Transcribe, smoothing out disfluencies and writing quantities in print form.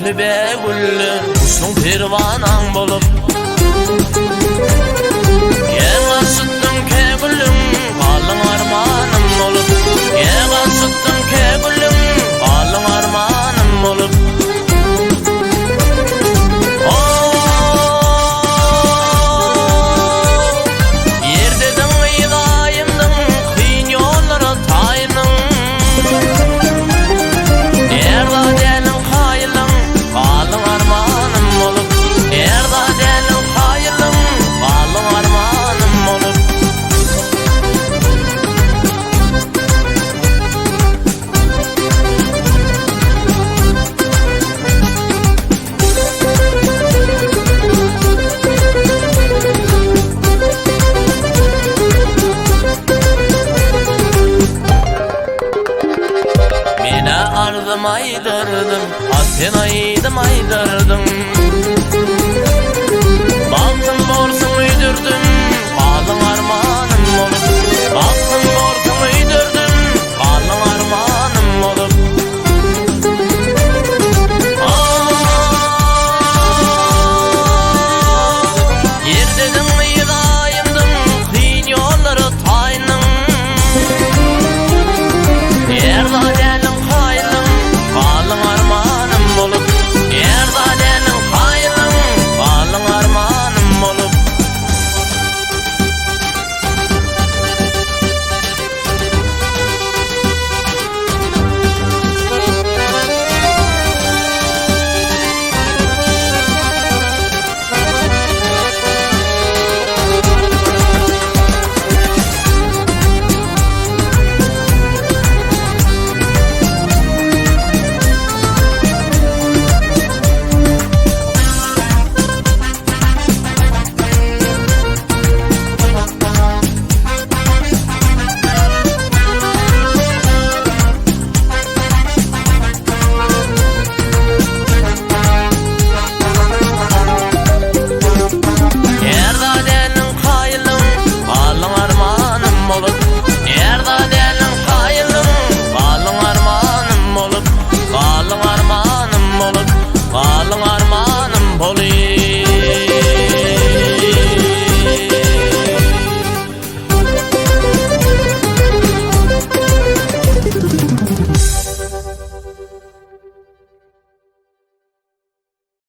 Güni bägülle guşuň perwanaň bolup. Kä garşytdyň kä gülüň galyň armanym bolup. Kä garşytdyň kä gülüň galyň armanym bolup. Ýerdediň yzaýymdyň kyn ýollara taýynyň. Ärda däliň kaýylyň galyň armanym bolup. Ärda däliň kaýylyň galyň armanym bolup. Menä arzym aýdardym, a sen aýdym aýdardyň. Bagtym borsuň öýdürdim.